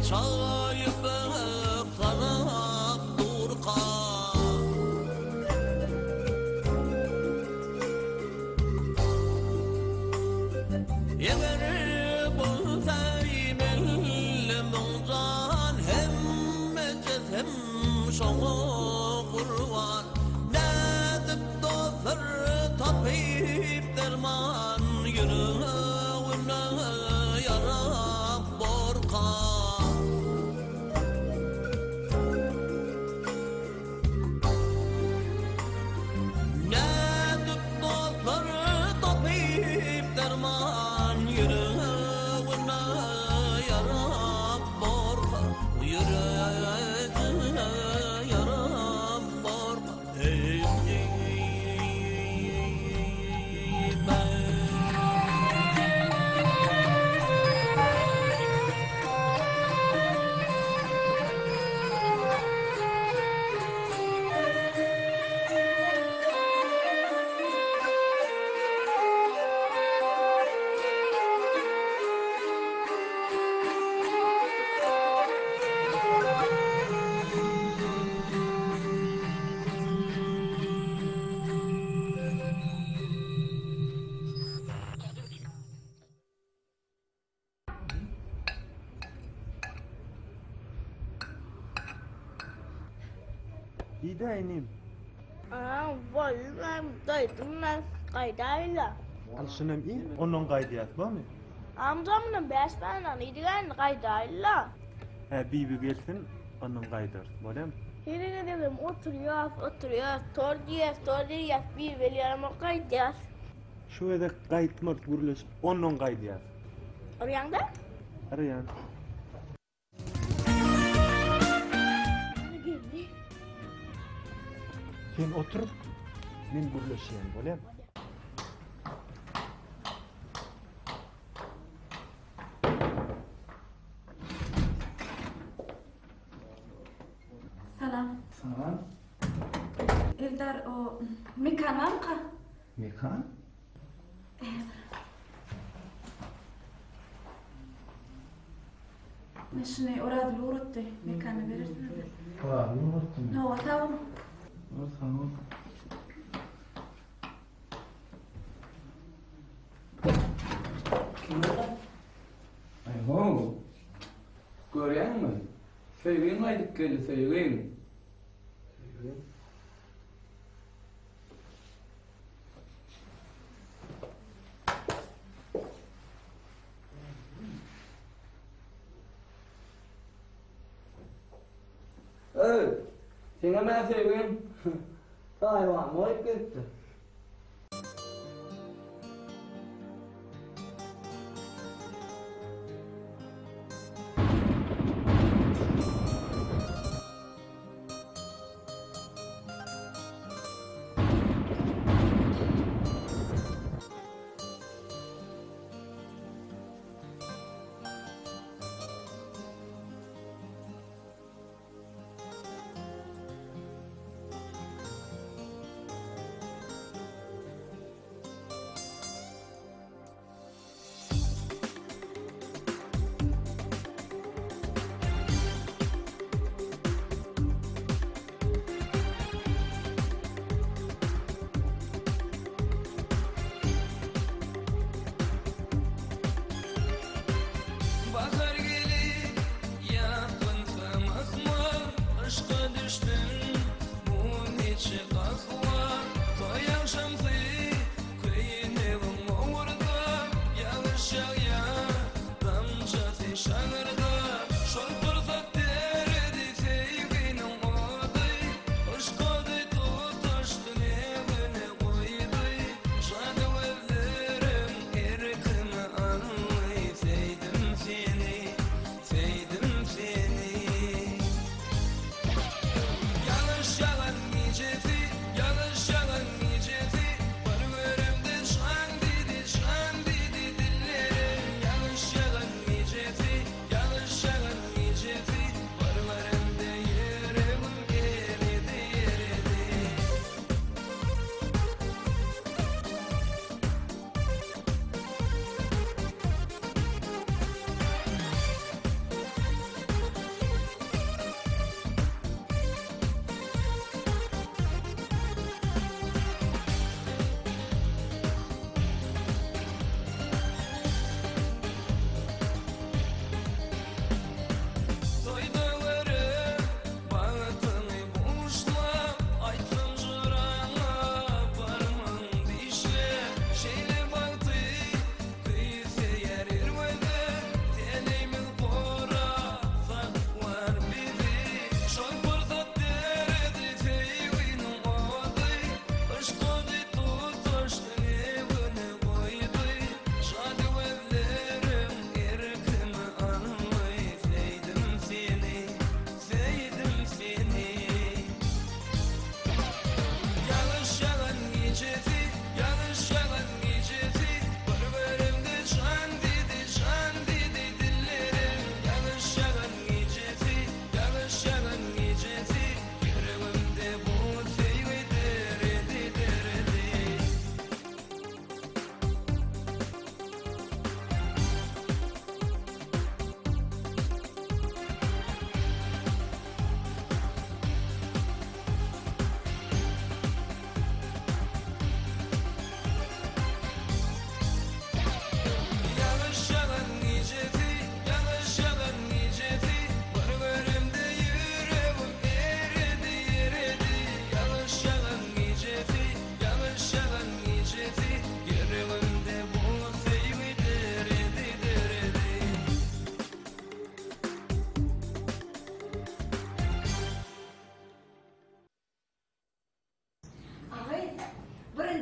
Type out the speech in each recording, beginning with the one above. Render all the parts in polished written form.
Çaýyp sarap durka. Eger bolsa mellimiň jan hemmejesem şoňa gurban. Nädip dostlar tapyp derman ýüregine ýarap borka. Nädip dostlar tapyp derman ýüregine ýarap borka. Ýüregine ýarap borka. Diýdä inim. Aa, boldy men doýdum men gaýdaýynla. Al şunam iý, ondan gaýdýas, bormy? Amca mundan 5 sany iýdigen gaýdaýynla. Hä, Bibi gelsin, ondan gaýdarys, bolýamy? Her gezegem oturýas, oturýas, tor diýýäs, tor diýýäs, Bibi gelýärem gaýdýas. Şu gezek gaýtmarys gürleşip, ondan gaýdýas. Urýaňda? Urýan. Geldi. Sen otur, men gürleşýän, bolýamy? Salam. Salam. Eldar o Mekan barmyka? Mekan? Men şuny Orazgül ugratdy. Mekana berersiňiz. Orazgül ugratdymy? Hawa, sag boluň. Ol sag bol. Kim o? Aý how. Görýäňmi? Söýgiň gaýdyp geldi, söýgiň. Söýgiň? Öý, seňem-ä söýgiň saýawanyny goýup gelipdir.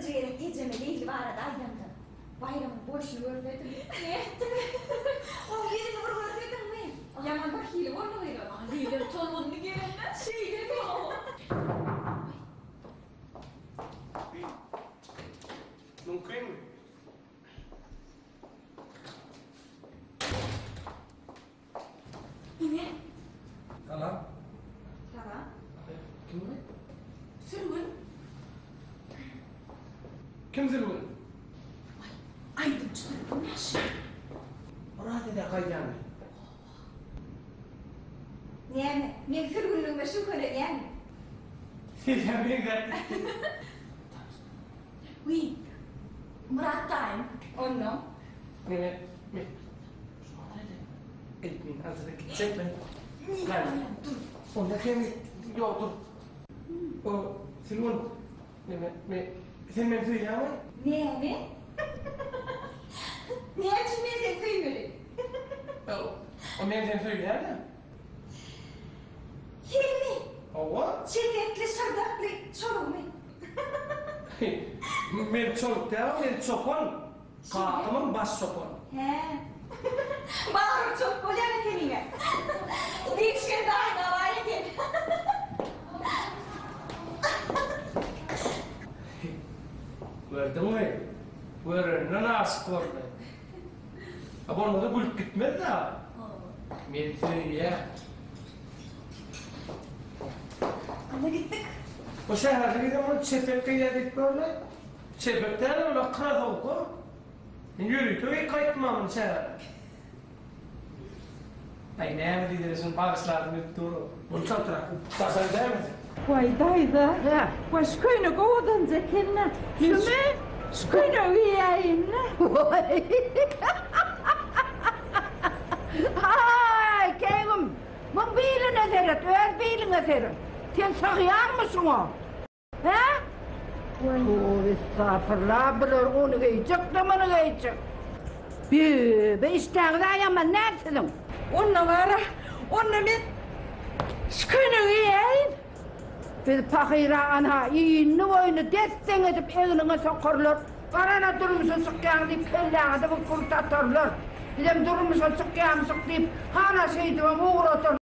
Birinji gezek ejeme Leýli barada aýdamda, Baýramyň bolşuny görsediň. Nätdiň? Oň ýüzüni bir görsediňmi? Ýaman bir hili boldy gyzym. Leýlem tolgundy gelende. Şeýlemi? Mümkinmi? Ine. Salam. Salam. Kim bu? Sülgün. Kim Sülgün? Waý, aýdymçy Sülgün näşe? Myrat ede gaýdýanmy? Näme, meň sülgünligime şübhelenýäňmi? Sizem meňzäp Wiý, Myrat daýym. Onnoň? Neme, men Elip men azara gitjek men. Dur. Onda sen ýok dur. O Sülgün neme me sen meni söýýäňmi? Näme? Näme üçin men seni söýmeli? O men seni söýýän-ä. Senmi? Hawa. Çepekli, şyrdakly çolugymy? Men çoluk däl, men çopan. Kakamam baş çopan. Hä. Bagryň çok bolýan ekeniň-ä. Degişgen daýyň-a bar eken. Gördüňmi? Görenden aşyk boldy. A bolmasa gülüp gitmez-dä. Meni söýýä. Onda gitdik. O şäherde giden ol çepek geýýär diýip görle. Çepek däl ol krasowka. Men ýörite geýip gaýtmamyn şähere. Aý näme diýdere şuny bagyşladym diýip dur. Bul çaltrak daşary dälmi? Waý daýza, waý şu köýnek owadanja eken-dä. Şumy? Şu köýnegi geýäýin-dä. Waý. Aý, keýgim, muň biline seret, öz biliňe seret. Sen sygýaňmy şuňa? Hä? Tüw, estagfurla, bular ony geýjek-de, muny geýjek. Be, be işdäňiz aýaman näl siziň? Onda bar-a, onda men şu köýnegi geýäýin. Biz pahyra anha, iýnini-boýuny des-deň edip egniňe sokarlar, Garana durmuşa çykýaň diýip kelläňe-de bir kurt atarlar. Bizem durmuşa çykýamyşyk diýip, hana şeýdibem ugratarlar.